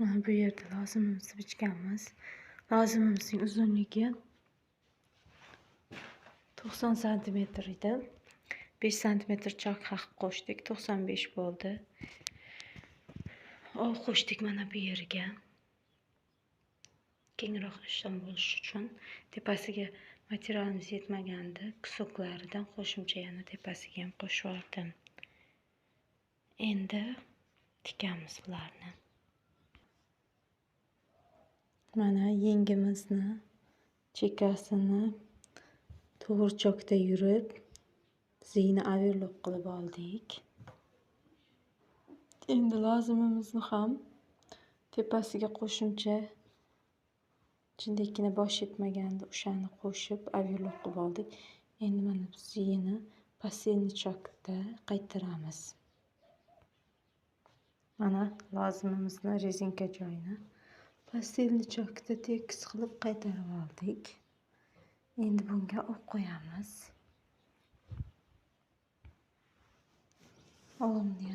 Mana bu yerda lozimimizni bichganmiz. Lozimimizning uzunligi 90 santimetr edi. 5 santimetr chok haqi qo'shdik, 95 bo'ldi. Ov qo'shdik mana bu yerga. Kengroq ishton bo'lishi uchun tepasiga materialimiz yetmagandi, kusoklaridan qo'shimcha yana tepasiga ham qo'shib yubordim. Endi tikamiz bularni. Mana yengimizni chekkasini to'g'richokda yurib ziyni overlock qilib oldik. Endi lozimimizni ham tepasiga qo'shimcha chindakkina bosh yetmagandi, o'shani qo'shib overlock qilib oldik. Endi mana bu ziyni posilnichokda qaytaramiz. Mana lozimimizni rezinka joyini posilnichokda tekis qilib qaytarib oldik. Endi bunga o'q qo'yamiz. O'g'imni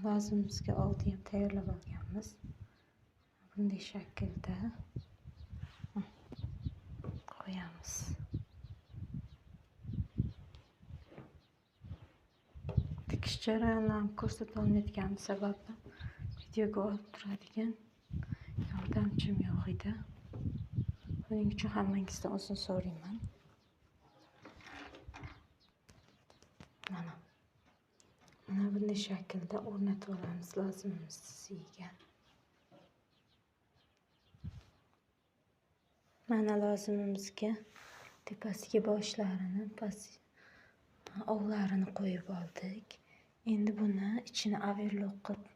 lozimimizga oldi ham tayyorlab olganmiz. Bunday shaklda qo'yamiz. Tikish jarayonini ham ko'rsata olmayotganim sababli videoga olib turadigan yordamchim yo'q edi. Buning uchun hammangizdan uzr so'rayman. Mana bunday shaklda o'rnatib olamiz lozimimizni siyiga. Mana lozimimizga tepasiga boshlarini, ovlarini qo'yib oldik. Endi buni ichini overlock qilib,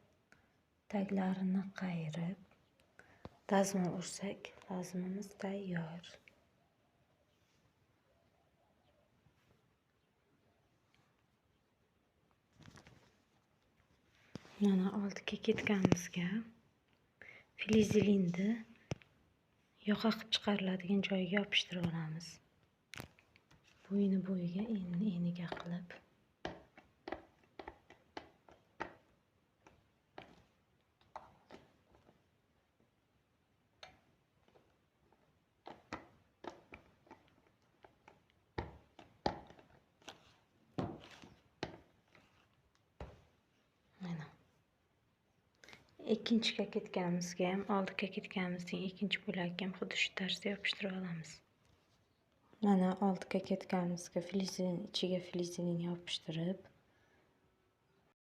taglarini qayirib, dazmol ursak, lozimimiz tayyor. Mana oldiga ketganimizga filizelinni yoqa qilib chiqariladigan joyiga yopishtirib olamiz. Bo'yini bo'yiga, enini eniga qilib. Mana ikkinchi kaketkamizga ham, oldi kaketkamizning ikkinchi bo'lagiga ham xuddi shu tarzda yopishtirib olamiz. Mana oldi kaketkamizga filizelin ichiga filizelin yopishtirib,